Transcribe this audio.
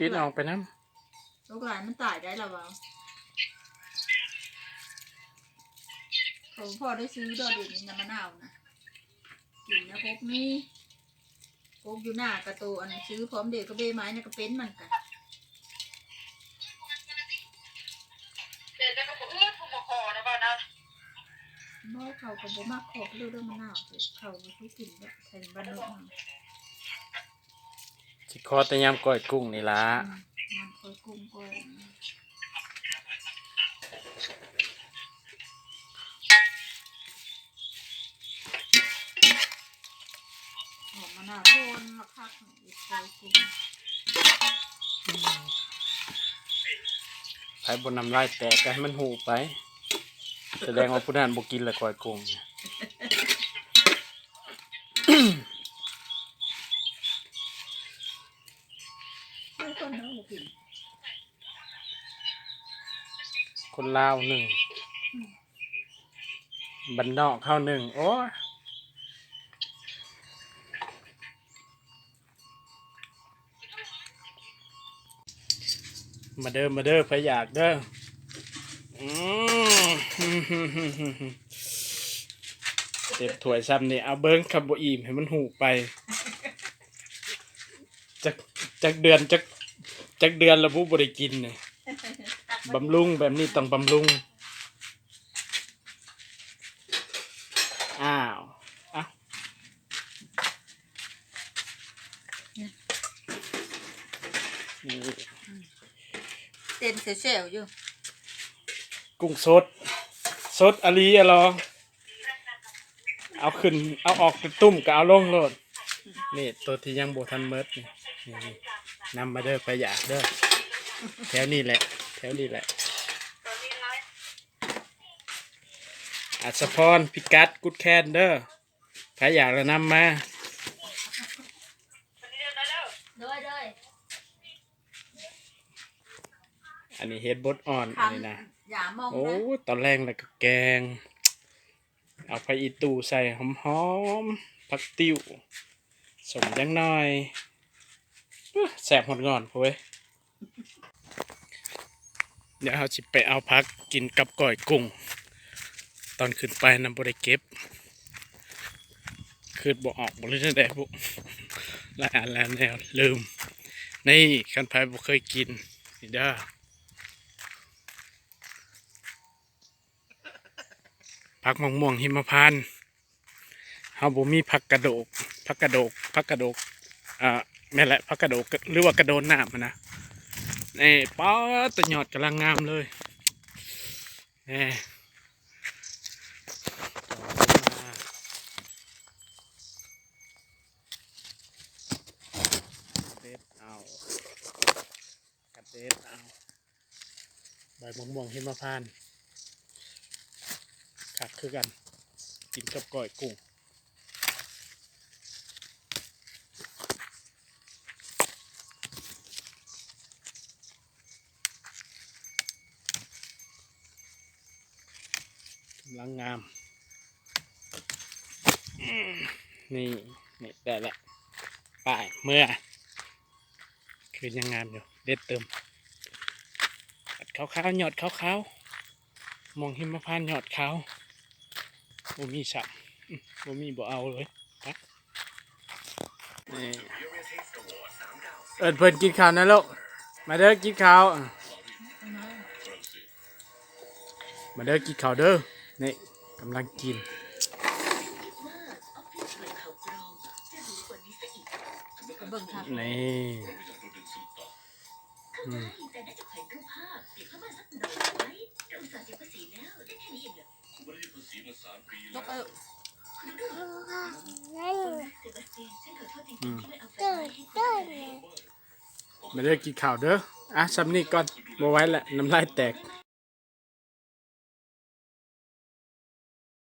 ປິດອອກໄປນຳ. ໂລກຫຼາຍມັນຕາຍໄດ້ລະວ່າ. ເຂົາພໍໄດ້ຊື້ດອກດຽວນີ້ນຳມະນາວນະ ກິນນະ ພວກນີ້ ພວກຢູ່ໜ້າກະໂຕ ອັນຊື້ພ້ອມເດກະເບໄມ້ນະ ກະເປັນມັນກະ ແຕ່ກະບໍ່ເອີ້ນຜູ້ມາຂໍນະ ເວົ້ານະ. ບໍ່ ເຂົາກະບໍ່ມັກຂໍເລີຍເດີ ມະນາວ ເຂົາບໍ່ຄືກິນແບບໄທບ້ານນອກເຮົາ. ຊິຂໍແຕ່ຍາມກ້ອຍກຸ້ງນີ້ລະ. ອືມ ຍາມກ້ອຍກຸ້ງກ້ອຍ ຫອມມະນາວໂທນລະຄັກ ກ້ອຍກຸ້ງ. ໃຜບໍ່ນ້ຳລາຍແຕກກະໃຫ້ມັນຮູ້ໄປ ສະແດງວ່າຜູ້ນັ້ນບໍ່ກິນລະກ້ອຍກຸ້ງ. ຄົນລາວໜຶ່ງ ບ້ານນອກເຮົາໜຶ່ງ ໂອ້ຍ ມາເດີ ມາເດີ ໃຜຢາກເດີ. ອືມ ເຕັມຖ້ວຍຊ້ຳນີ້ ເອົາເບິ່ງ ຄັນບໍ່ອີ່ມໃຫ້ມັນຫູໄປ. ຈັກ ຈັກເດືອນ ຈັກ ຈັກເດືອນລະບຸ ບໍ່ໄດ້ກິນນີ້. ບຳລຸງ ແບບນີ້ຕ້ອງບຳລຸງ. ອ້າວ ອະ ນີ້ ເຕັ້ນແຊວໆຢູ່. ກຸ້ງສົດ ສົດອະຫຼີອະຫຼໍ. ເອົາຂຶ້ນ ເອົາອອກຈາກຕຸ້ມກະເອົາລົງໂລດ. ນີ້ໂຕທີ່ຍັງບໍ່ທັນໝົດນີ້ ນີ້ ນຳມາເດີ ໃຜຢາກເດີ. ແຖວນີ້ແຫຼະ ແຖວນີ້ແຫຼະ ອັດສະພອນ ພິກັດ ກຸດແຄນເດີ. ໃຜຢາກລະນຳມາ. ໂດຍ ໂດຍ. ອັນນີ້ເຫັດບົດອ່ອນ ອັນນີ້ນະ. ໂອ້ ຕອນແລງລະກະແກງ ເອົາຜັກອີ່ຕູ່ໃສ່ຫອມໆ ຜັກຕິ້ວ ສົ້ມຈັກໜ່ອຍ. ເອີ ແຊບຮອດງ່ອນພຸ້ນເວີຍ. ດຽວເຮົາຊິໄປເອົາຜັກກິນກັບກ້ອຍກຸ້ງ. ຕອນຂຶ້ນໄປນຳບໍ່ໄດ້ເກັບ ຄຶດບໍ່ອອກບໍ່ ຫຼືແນວໃດບຸ ຫຼາຍອັນຫຼາຍແນວລືມ. ນີ້ ຄັນໃຜບໍ່ເຄີຍກິນ ນີ້ເດີ ຜັກໝາກມ່ວງຫິມມະພານ. ເຮົາບໍ່ມີຜັກກະໂດກ ຜັກກະໂດກ ຜັກກະໂດກ ອ່າ ແມ່ນແຫຼະ ຜັກກະໂດກ ຫຼືວ່າກະໂດນນ້ຳຫັ້ນນະ. ນີ້ ປາດ ຕາຍອດກຳລັງງາມເລີຍ. ແນ່ ເດັດເອົາ ກະເດັດເອົາ. ໃບໝາກມ່ວງຫິມມະພານ ຄັກຄືກັນ ກິນກັບກ້ອຍກຸ້ງ. ກຳລັງງາມ. ນີ້ ນີ້ ໄດ້ແລ້ວ ໄປ ເມືອ. ຄືຍັງງາມຢູ່ ເດັດຕື່ມ. ຍອດຂາວໆ ຍອດຂາວໆ ມ່ວງຫິມມະພານຍອດຂາວ. ບໍ່ມີຊ້ຳ ອື ບໍ່ມີບໍ່ເອົາເລີຍ. ນີ້ ເອີ້ນເພິ່ນກິນເຂົ້ານະລູກ ມາເດີ ກິນເຂົ້າ. ມາເດີ ກິນເຂົ້າເດີ. ນີ້ ກຳລັງກິນ. ເບິ່ງຄັກ ນີ້ ອືມ ຕົກເອີ ອືມ. ມາເດີ ກິນເຂົ້າເດີ. ອ່ະ ຊ່ຳນີ້ກ່ອນ ບໍ່ໄຫວແລ້ວ ນ້ຳລາຍແຕກ.